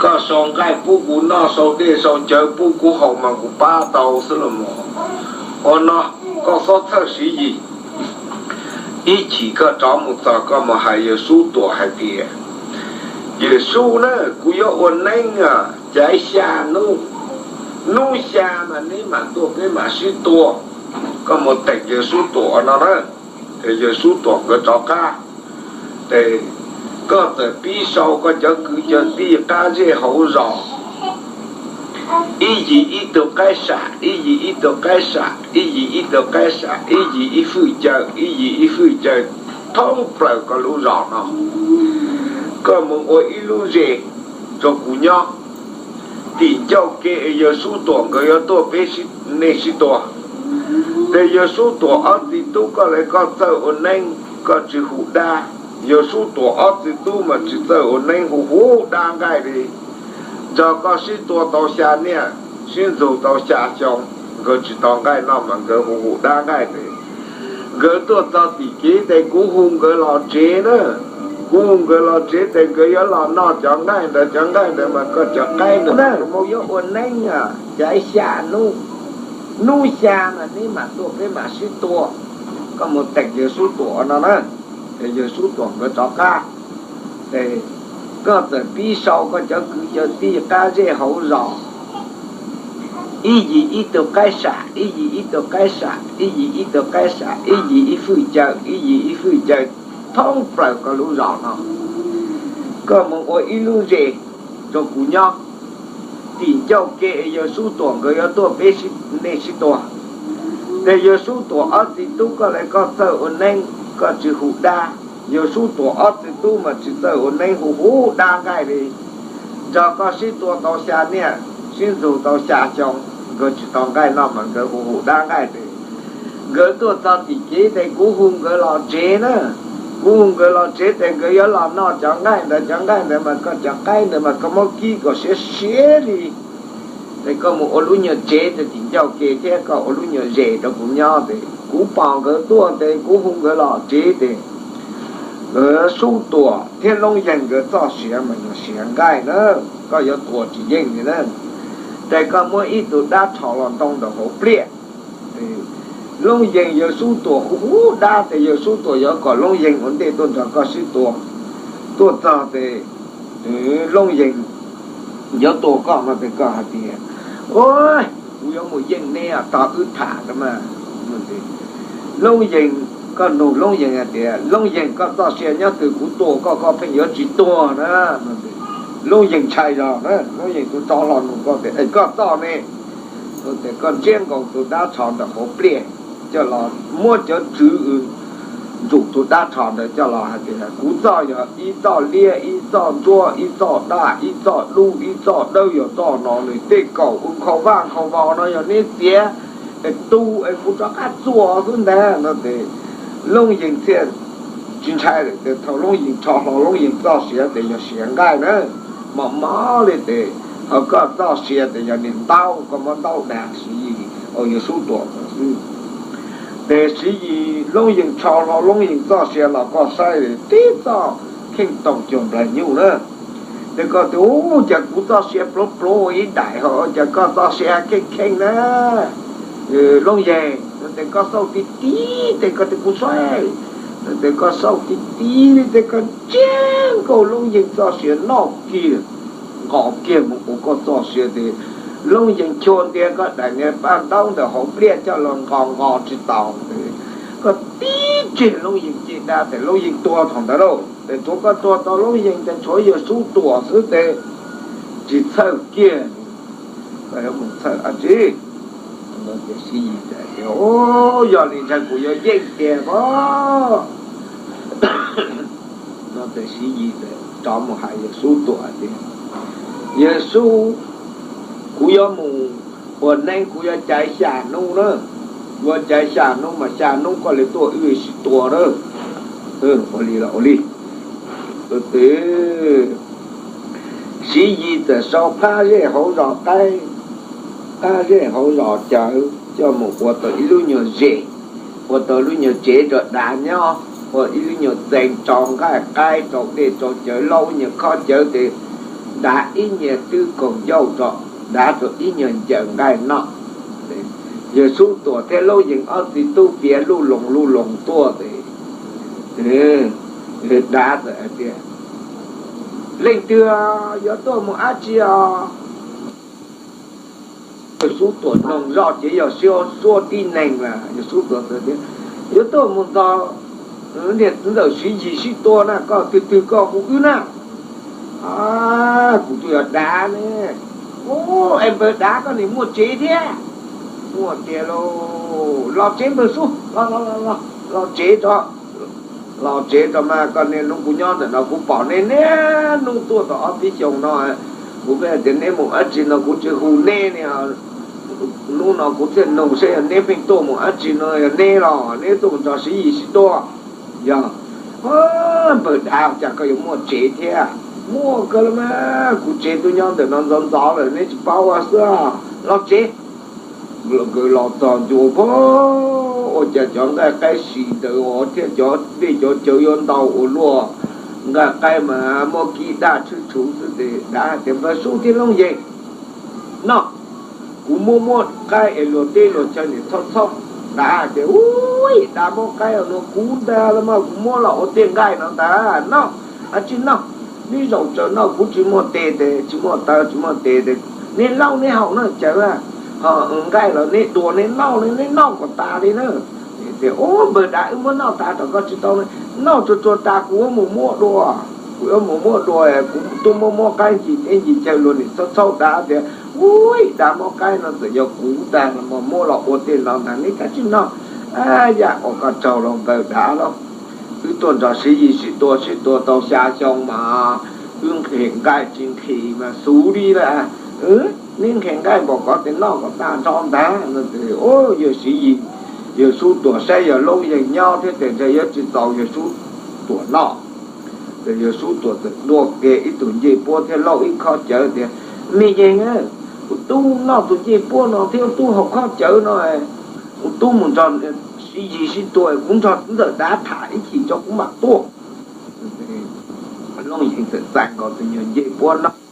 Koj sau nqaij pub kuv noj, sau dej sau cawv pub kuv haus mas kuv pab tau xwb los mas. Ua no, koj txhob txhawj Siv Yis. Ib chim koj rov mus txog koj mus hais Yawm Sub Tuam hais tias, Yawm Sub na, kuv yuav ua neeb cav xya hnub, hnub xya mas neb mam tuaj peb mam sib tua. Koj mus teem Yawm Sub Tuam no na, ces Yawm Sub Tuam nkawd rov qab. Ces koj txawm pib sau koj cov kwv cov tij qab zej hauv zos, ib yim ib tug qaib sam, ib yim ib tug qaib sam, ib yim ib tug qaib sam, ib yim ib fwj cawv, ib yim ib fwj cawv, thoob plaws koj lub zos no. Koj mus ua ib lub zes rau kuv nyob. Tim ncauj ke Yawm Sub Tuam nkawd yuav tuaj peb, nej sib tua. Ces Yawm Sub Tuam ob txiv tub koj li koj txawj ua neeb koj tsis hu dab. Yawm Sub Tuam ob txiv tub mas tsis txawj ua neeb, hu hu dab nqaij li. Nrog koj sib tua tau xya niaj, sib ntxug tau xya xyoo, nkawd tsis tau nqaij noj mas nkawd hu hu dab nqaij li. Nkawd tuaj txog tim kev ces kuv hu nkawd los tsev na. Kuv hu nkawd los tsev ces nkawd yuav los noj cov nqaij ntawd, cov nqaij ntawd mas koj cov qaib ntawd na, mus yuav ua neeb cav xya hnub, hnub xya mas neb mam tuaj peb mam sib tua. Koj mus teem Yawm Sub Tuam no na, ces Yawm Sub Tuam nkawd rov qab. Ces koj txawm pib sau koj cov kwv cov tij qab zej hauv zos, ib yim ib tug qaib sam, ib yim ib tug qaib sam, ib yim ib tug qaib sam, ib yim ib fwj cawv, ib yim ib fwj cawv, thoob plaws koj lub zos no. Koj mus ua ib lub zes rau kuv nyob. Tim ncauj ke Yawm Sub Tuam nkawd yuav tuaj peb, nej sib tua. Ces Yawm Sub Tuam ob txiv tub koj li koj txawj ua neeb koj tsis hu dab. Yawm Sub Tuam ob txiv tub mas tsis txawj ua neeb, hu hu dab nqaij li. Nrog koj sib tua tau xya niaj, sib ntxug tau xya xyoo, nkawd tsis tau nqaij noj mas nkawd hu hu dab nqaij li. Nkawd tuaj txog tim kev ces kuv hu nkawd los tsev na. Kuv hu nkawd los tsev ces nkawd yuav los noj cov nqaij ntawd, cov nqaij ntawd mas koj cov qaib ntawd mas koj muab kib kom siav siav li. Ces koj mus ua lub nyuag tsev rau tim ncauj ke thiab koj ua lub nyuag zes rau kuv nyob. Ces kuv pom nkawd tuaj ces kuv hu nkawd los tsev ces Sub Tuam thiab Loob Yeeg nkawd txoj sia mas yog sia nqaij na, koj yuav tua tsis yeej li na. Ces koj muab ib tug dab rho los ntoo ntawm hauv pliaj. Loob Yeeg, Yawm Sub Tuam hu hu dab ces Yawm Sub Tuam yuav kom Loob Yeeg ua ntej tuaj nrog koj sib tua. Tuaj txog ces Loob Yeeg yuav tua koj no ces koj hais tias, Kuv yuav mus yeej neb, tos wb tham na mas. Loob Yeeg, koj nug Loob Yeeg hais tias, Loob Yeeg, koj txoj sia nyob twg kuv tua koj, koj pheej yuav tsis tuag na? Loob Yeeg ntshai zog na, Loob Yeeg tus tsov hlo nug koj tias, Es koj txoj ne? Ces koj ntsiab nkaus tus dab rho ntawm hauv pliaj coj los, muab cov tswv ntsum tus dab rho ntawd coj los hais tias, Kuv txoj yog ib txoj liab, ib txoj ntsuab, ib txoj daj, ib txoj dub, ib txoj dawb, yog txoj no nws tej kaum u nkhaus vaj nkhaus vos no yog neb txiav es tu es kuv rov qab txuas xwb ntag no ces Loob Yeeg thiaj tsis ntshai lawm. Ces thaum Loob Yeeg rho hlo Loob Yeeg txoj sia ces yog sia nqaij na, mos mos li ces, ho koj txoj sia ces yog niag ntaub, koj muab ntaub dag Siv Yis, Yawm Sub Tuam xwb. Ces Siv Yis, Loob Yeeg rho hlo Loob Yeeg txoj sia los koj saib tib txoj kheej toom cuag nplawg nyuj na. Ces koj tias, Ua cas kuv txoj sia pluav pluav ua ib daim, ho cas koj txoj sia kheej kheej na, Loob Yeeg? Ces koj xauj tib tib ces koj tias, Kuv saib. Ces koj xauj tib tib li ces koj ntsiab nkaus Loob Yeeg txoj sia noj kiag, nqos kiag mus ua koj txoj sia ces Loob Yeeg chua ntiag koj daim niag paj ntaub ntawm hauv pliaj coj los nqos nqos tsis taus. Koj tib tseg Loob Yeeg caj dab ces Loob Yeeg tuag thaum ntawd lauj. Ces tshuav koj tuag tau Loob Yeeg ces tshuav Yawm Sub Tuam xwb ces tsis txhawj kiag. Koj yuav mus txhawj dab tsi? Siv Yis tias, Yog li ntshai kuv yuav yeej tiag pob. No ces Siv Yis rov mus hais Yawm Sub Tuam tias, Yawm Sub, kuv yuav mus ua neeb, kuv yuav caiv xya hnub na. Ua caiv xya hnub mas xya hnub koj li tuaj wb sib tua na. Ua li los ua li. Siv Yis txawm sau qab zej hauv zos qaib, qab zej hauv zos cawv coj mus ua tau ib lub nyuag zes, ua tau lub nyuag tsev rau dav nyob. ua ib lub nyuag txee rau nqaij qaib rau dej rau cawv, laub ib nyuag khob cawv tes dav ib nyuag twb kaug ncauj rau, dav rau ib nyuag ncaws nqaij noj. Yawg Sub Tuam thiab Laub Yees ob txiv tub piav luj loos luj loos tuaj tes dav txawm hais tias, Leej twg yuav tuaj mus dab tsi os? Yawg Sub Tuam noog zoj ces yog suab tib neeg las, Yawg Sub Tuam txawm tias, Yuav tuaj mus ntxog niag txiv ntxawm Siv Yis sib tua na, koj twg twg koj hu wb na. Kuv twb yog dav ne. Ub, es npawg dav koj nim muaj tsev thiab? Muaj tiag lauj. Los tsev npawg Sub, los los los los tsev tso. Los tsev tso mas koj niaj hnub kuv nyob ntawm no kuv pom nej niaj hnub tuaj tau ob peb xyoos no. Kuv pheej tias neb mus dab tsi no kuv tsis hu neb ne. Hnub no kuv thiaj nug saib yog neb pheej tuaj mus dab tsi no, yog neb los neb tuaj mus nrog Siv Yis sib tua. Yog, npawg dav cas koj yuav muaj tsev thiab? Muaj kawg los mas, kuv tsev twb nyob ntawm no ntxov ntxov lawm neb tsis paub ua xwb. Los tsev. Nkawd los txog ncua pag, ua cas cov nqaij qaib si ntawd thiab cov dej cov cawv yuav ntau ua luaj. Nqaij qaib mas muab kib daj tshwj tshwv xwb tes dav hais tias, Npawg Sub thiab Looj Yees, noj, kuv muab muab qaib es luag teb luag chaw nim txhob txhob. Dav hais tias, Ub, dav muab qaib no kuv ntag los mas, kuv muab los ua tej nqaij no ntag, noj, dab tsi noj. Neb zaum tsaws noj, kuv tsis muaj tes tes, tsis muaj taw tsis muaj tes tes, neb lauj neb haus no cawv, ho nqaij los neb dua neb lauj neb noj kom tas li na. Tias, Ub, npawg dav, wb muab noj tas rau koj tsis tau, noj tsuag tsuag tas kuv yuav mus muab dua. Kuv yuav mus muab dua, kuv twb muab muab qaib ncig teb ncig chaw luag nim txhob txhob. Dav tias, Ub, dav muab qaib no txawm yog kuv ntag los mas, muab los ua tej no ntag, neb kav tsij noj. Yam uas koj raug los npawg dav lauj. Wb tuaj nrog Siv Yis sib tua sib tua tau xya xyoo mas wb nqhis nqaij tsis nqhis mas xub li lawm. Neb nqhis nqaij npaum ko tes noj kom tag nrho ntag no. Yawg Siv Yis, Yawg Sub Tuam saib yog Looj Yees nyob thiab tes ntshe yuav tsis txaus Yawg Sub Tuam noj. Ces Yawg Sub Tuam txawm dua kiag ib tug ncej puab thiab lauj ib khob cawv tias, Me Yees, kuv tub noj tus ncej puab no thiab kuv tub haus khob cawv no, kuv tub mus nrog Siv Yis sib tua, kuv nrog txiv ntxawm dav tham ib chim tso kuv mam tuaj. Looj Yees txawm txais nkaus tus nyuag ncej puab noj.